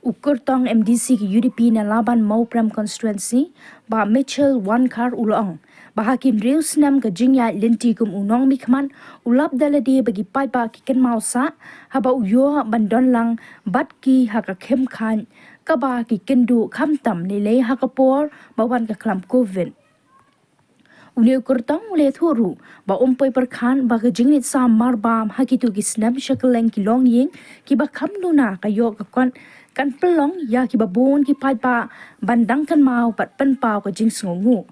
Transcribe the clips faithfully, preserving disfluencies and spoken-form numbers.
U kyrtong M D C ka U D P na Laban Mawprem Constituency, Bah Mitchell Wankhar u la ong ba ha ki hynriew snem ka jingïaid lynti kum u nongmihkhmat u lap da lade ba ki paidbah ki kynmaw sah haba u ïoh ban don lang bad ki ha ka khim khaid kaba ki kynduh khamtam lei lei ha ka por ba wan ka khlam Covid. Une u kyrtong u la ïathuh ruh ba um poi pyrkhat ba ka jingleit sam marbam ha kito ki snem sha kylleng ki longïing kiba kham duna ka ïoh ka kot kan pynlong ïa kiba bun ki paidbah ban dang kynmaw bad pynpaw ka jingsngewnguh.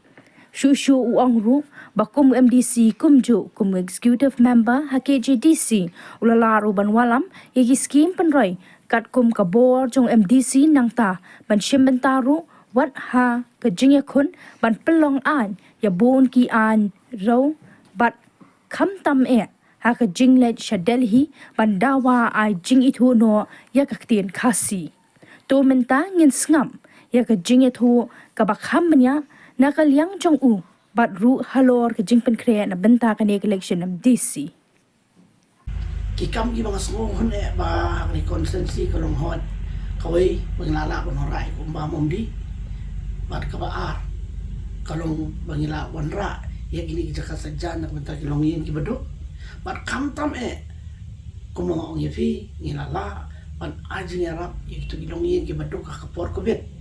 Shuh shuh u ong ruh ba kum M D C kumjuh kum Executive Member ha K J D C u la lah ruh ban wallam ïa ki skim pynroi katkum ka bor jong M D C nangta ban shim bynta ruh wat ha ka jingïakhun ban pynlong aiñ ïa bun ki aiñ rew bad khamtam eh ha ka jingleit sha Delhi ban dawa ai jingithuh noh ïa ka ktien Khasi. To mynta ngin sngap ïa ka jingïathuh kaba kham bniah na ka liang jong u bad ruh halor ka jingpynkhreh na bynta kane ka election M D C. Ki kam kiba nga sngewhun eh ba ha kane ka constituency ka long hooid, kawei ba ngi la lah ban wanrah ïa ka Umba Mawmdih, bad kaba ar ka long ba ngi la wanrah ïa kine ki jaka saitjaiñ na ka bynta ki longïing kiba duk. Bad khamtam eh kumba nga ong ïa phi, ngi la lah ban ai jingïarap ïa kito ki longïing kiba duk ha ka por Covid.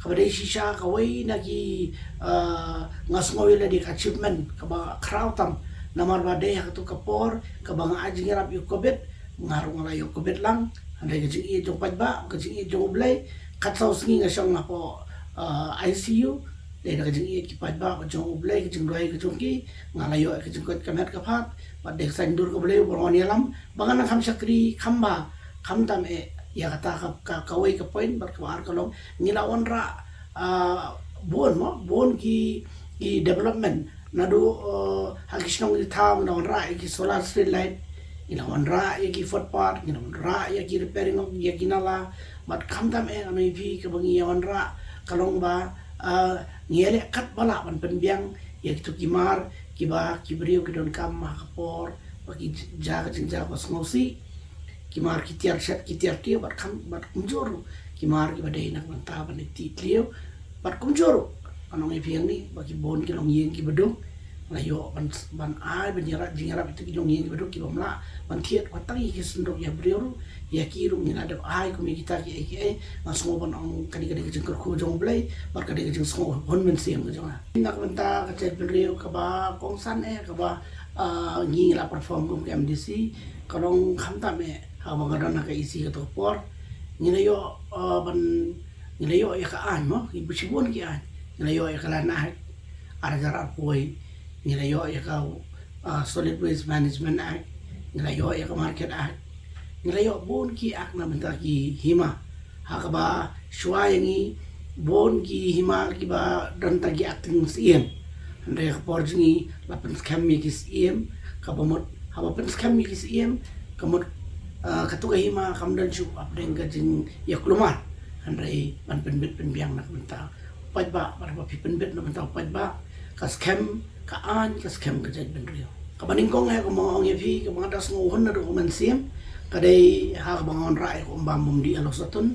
Kaba dei shisha kawei na ki, ah, nga sngew ïa lade ka achievement kaba khraw tam, namar ba dei ha kato ka por kaba nga ai jingïarap ïa u Covid, nga ruh nga la ïoh Covid lang. Hynrei ka jingïeit jong u paidbah, ka jingïeit jong U Blei, katsaw sngi nga shong hapoh, ah, I C U. Dei na ka jingïeit ki paidbah, ka jong U Blei, ka jingduwai ka jong ki, nga la ïoh ka jingkoit ka met ka phad. Bad dei ka saiñdur ka Blei uba wan ïalam ba ngan nang kham shakri kham bha, khamtam eh ïa kata ka, ka, kawei ka point. Bad kaba ar ka long ngi la wanrah, ah, bun mo, bun ki, ki development. Naduh, ah, ha ki shnong ki thaw ngi la wanrah ïa ki solar street light, ngi la wanrah ïa ki footpath, ngi la wanrah ïa ki repairing of ïa ki nala. Bad khamtam eh nga ong ïa phi kaba ngi ïa wanrah ka long ba, ah, ngi ïa leh katba lah ban pynbiang ïa kito ki mar kiba ki briew ki donkam ha ka por ba ki jia ka jingjia ba sngewsih. Ki mar ki tiar shet ki tiar tiew bad kham, bad kumjuh ruh ki mar kiba dei na ka bynta ban leit tih thliew. Bad kumjuh ruh nga ong ïa phi hangne ba ki bun ki longïing kiba duk, nga la ïoh ban, ban ai ban ïarap, jingïarap ïa kito ki longïing kiba duk kiba ym lah ban thied wat tang ïa ki synduk ïa briew ruh, ïa ki ruh ngi la dep ai kum ïa kita kiei kiei. Nga sngew ban ong ka dei, ka dei ka jingkyrkhu jong U Blei bad ka dei ka jingsngewhun mynsiem ka jong nga. Na ka bynta ka jaitbynriew kaba kongsan eh kaba, ah, ngi la perform kum ka M D C, ka long khamtam eh haba nga don ha ka E C kato ka por, ngi la ïoh, ah, ban, ngi la ïoh ïa ka aiñ mo, ki shibun ki aiñ. Ngi la ïoh ïa ka Land Act ar hajar arphew wei, ngi la ïoh ïa ka, ah, Solid Waste Management Act, ngi la ïoh ïa ka Market Act, ngi la ïoh bun ki act na bynta ki hima. Ha kaba shuwa ïa ngi bun ki hima kiba don tang ki acting syiem. Hynrei ha ka por jong ngi la pynskhem ïa ki syiem, kaba mut haba pynskhem ïa ki syiem, ka mut, ah, kato ka hima kam don shuh hapdeng ka jingïakulmar. Hynrei ban pynbit pynbiang na ka bynta u paidbah, bad haba phi pynbit na ka bynta u paidbah, ka skhem ka aiñ, ka skhem ka jaitbynriew. Kaba nyngkong eh kaba nga ong ïa phi kaba nga da sngewhun naduh mynsiem, ka dei ha kaba nga wanrah ïa ka Umba Mawmdih ha Lawsohtun.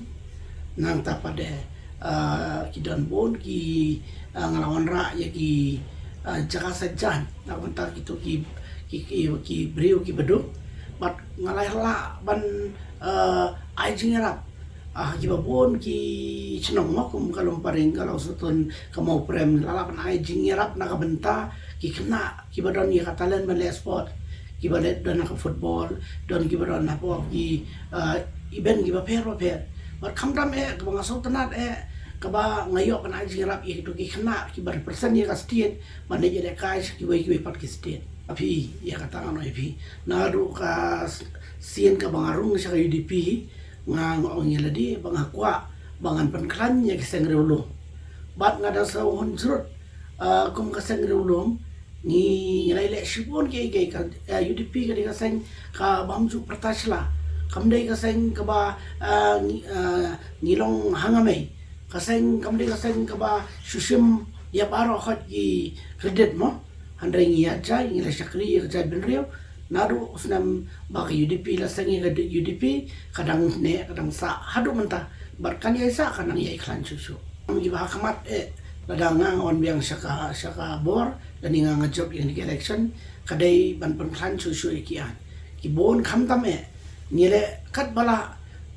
Nangta pat de, ah, ki don bun ki, ah, nga la wanrah ïa ki, ah, jaka saitjaiñ na ka bynta kito ki, ki, ki, ki briew kiba duk. Bad nga la lah ban, ah, ai jingïarap, ah, kiba bun ki shnong mo, kum ka Lumparing, ka Lawsohtun, ka Mawprem, la lah ban ai jingïarap na ka bynta ki khynnah kiba don ïa ka talent ban leh sport, kiba leh don ha ka football, don kiba don hapoh ki, ah, event kiba pher ba pher. Bad khamtam eh kaba nga sngewtynnat eh kaba nga ïoh ban ai jingïarap ïa kito ki khynnah kiba represent ïa ka state ban leit ïalehkai sha kiwei kiwei pat ki state. Ïa phi, ïa kata ngan ong ïa phi, naduh ka s-, sien kaba nga rung sha ka U D P, nga, nga ong ïa lade ba nga kwah ba ngan pynkhlaiñ ïa ka seng riewlum. Bad nga da sngewhun jrut, ah, kum ka seng riewlum ngi, ngi la ïaleh shibun kiei kiei. Ka, ah, U D P ka dei ka seng kaba ym ju pyrta sla, kam dei ka seng kaba, ah, ngi, ah, ngi long hanga mei. Ka seng kam dei ka seng kaba shu shim ïa baroh khoit ki credit mo. Hynrei ngi ïa jai, ngi la shakri ïa ka jaitbynriew. Naduh u snem ba ka U D P la seng ïa ka U D P, ka dang neh ka dang sah haduh mynta. Bad kan ïai sah, kan nang ïai khlaiñ shuh shuh. Ki ba ha khmat eh, lada nga nga wan biang sha ka, sha ka bor, lane nga nga jop ïa kine ki election, ka dei ban pynkhlaiñ shuh shuh ïa ki aiñ. Ki bun khamtam eh, ngi leh katba lah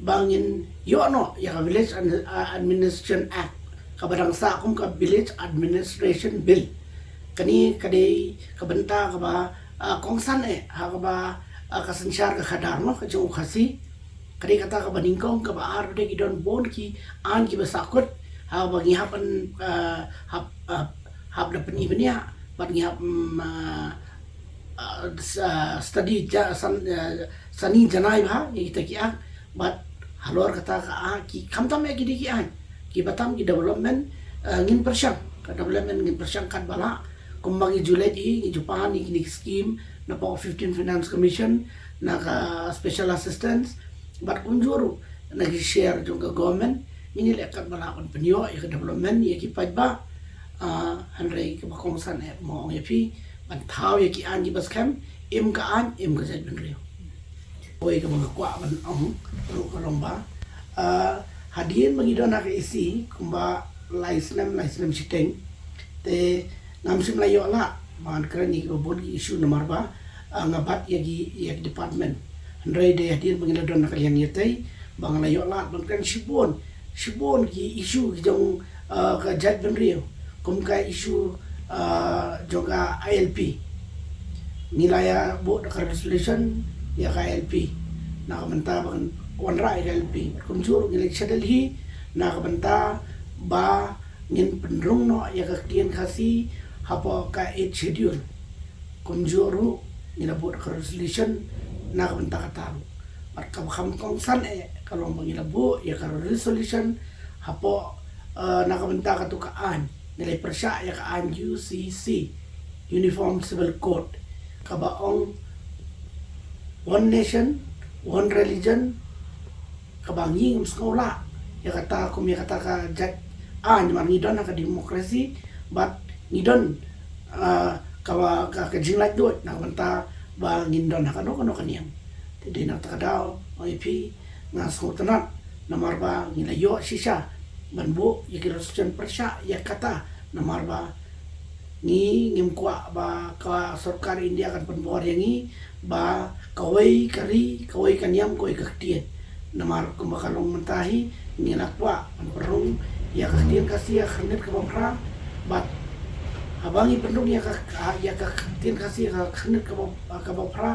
ba ngin ïoh noh ïa ka Village Ad-, Administration Act, kaba dang sah kum ka Village Administration Bill. Kane ka dei ka bynta kaba, ah, kongsan eh ha kaba, ah, ka synshar ka khadar noh ka jong u Khasi. Ka dei kata kaba nyngkong. Kaba ar, ka dei ki don bun ki aiñ kiba sahkut, haba ngi hap ban, ah, hap, ah, hap da pyni bniah, bad ngi hap, mm, ah, ah, s-, ah, study ja-, san-, ah, sani janai bha ïa kita ki aiñ. Bad halor kata ka, ah, ki khamtam eh ki dei ki aiñ, kiba tam ki development, ah, ngin pyrshang. Ka development ngin pyrshang katba lah, kumba ngi ju leit hi, ngi ju pan ïa kine ki scheme napoh Fifteenth Finance Commission, na ka special assistance, bad kumjuh ruh na ki share jong ka government. Ngin ïaleh katba lah ban pynïoh ïa ka development ïa ki paidbah. Ah, hynrei kaba kongsan eh, mo ong ïa phi, ban thaw ïa ki aiñ kiba skhem, im ka aiñ, im ka jaitbynriew. Kawei kaba nga kwah ban ong ruh ka long ba, ah, hadien ba ngi don ha ka EC kumba lai snem, lai snem shiteng, te ngam shym la ïoh lad ban kren ïa kiba bun ki issue namar ba, ah, nga bat ïa ki, ïa ki department. Hynrei dei hadien ba ngi la don ha ka liang ïatei ba nga la ïoh lad ban kren shibun, shibun ki issue ki jong, ah, ka jaitbynriew, kum ka issue, ah, jong ka ILP. Ngi la ïa buh da ka resolution ïa ka ILP na ka bynta ba kan wanrah ïa ka ILP. Kumjuh ruh ngi la ïa sha Delhi na ka bynta ba ngin pynrung noh ïa ka ktien Khasi hapoh ka Eighth Schedule. Kumjuh ruh ngi la buh da ka resolution na ka bynta kata ruh. Bad kaba kham kongsan eh ka long ba ngi la buh ïa ka resolution hapoh, eh, na ka bynta katu ka aiñ, ngi la pyrshah ïa ka aiñ UCC, Uniform Civil Code, kaba ong one nation, one religion, kaba ngi ngim sngew lah ïa kata kum ïa kata ka jait aiñ, namar ngi don ha ka demokrasi bad ngi don, ah, kaba ka, ka jinglaitluid na ka bynta ba ngin don ha kano kano ka niam. Te dei na kata ka daw, ong ïa phi, nga sngewtynnat namar ba ngi la ïoh shisha ban buh ïa ki resolution pyrshah ïa kata, namar ba ngi ngim kwah ba ka sorkar India kan pynbor ïa ngi ba kawei ka ri, kawei ka niam, kawei ka ktien. Namar kumba ka long mynta hi, ngi la kwah ban pynrung ïa ka ktien Khasi ha ka khyrnit kaba phra. Bad haba ngi pynrung ïa ka, ïa ka ktien Khasi ha ka khyrnit kaba, kaba phra,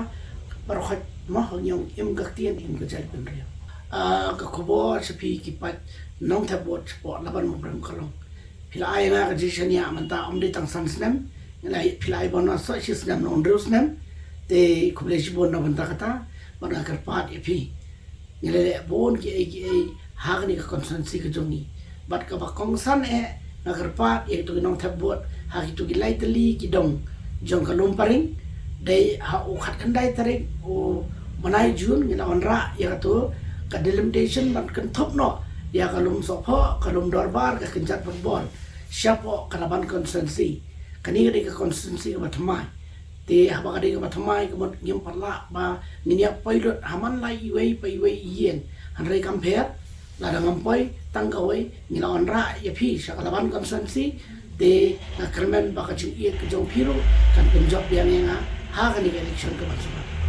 baroh khoit mo ngi ong im ka ktien, im ka jaitbynriew. Ah, ka khubor sha phi ki paid nongthep vote shapoh Laban Mawprem ka long, phi la ai nga ka jingshaniah mynta ym dei tang san snem, ngi la, phi la ai bor na soh shi snem, na hynriew snem. Te khublei shibun na bynta kata, bad nga kyrpad ïa phi, ngi la leh bun kiei kiei ha kane ka constituency ka jong ngi. Bad kaba kongsan eh, nga kyrpad ïa kitu ki nongthep vote ha kitu ki lai tylli ki dong jong ka Lumparing. Dei ha u khatkhyndai tarik u bnai June ngi la wanrah ïa katu ka delimitation ban kynthup noh ïa ka Lumsohphoh, ka Lumdorbar, ka Kynjat Football shapoh ka Laban constituency. Kane ka dei ka constituency kaba thymmai. Te haba ka dei kaba thymmai, ka mut ngim pat lah ba ngin ïa poi lut ha man la iwei pa iwei i ïing. Hynrei kam pher, lada ngam poi tang kawei, ngi la wanrah ïa phi sha ka Laban constituency. Te nga kyrmen ba ka jingïeit ka jong phi ruh kan pynjop biang ïa nga ha kane ka election kaban sa wan.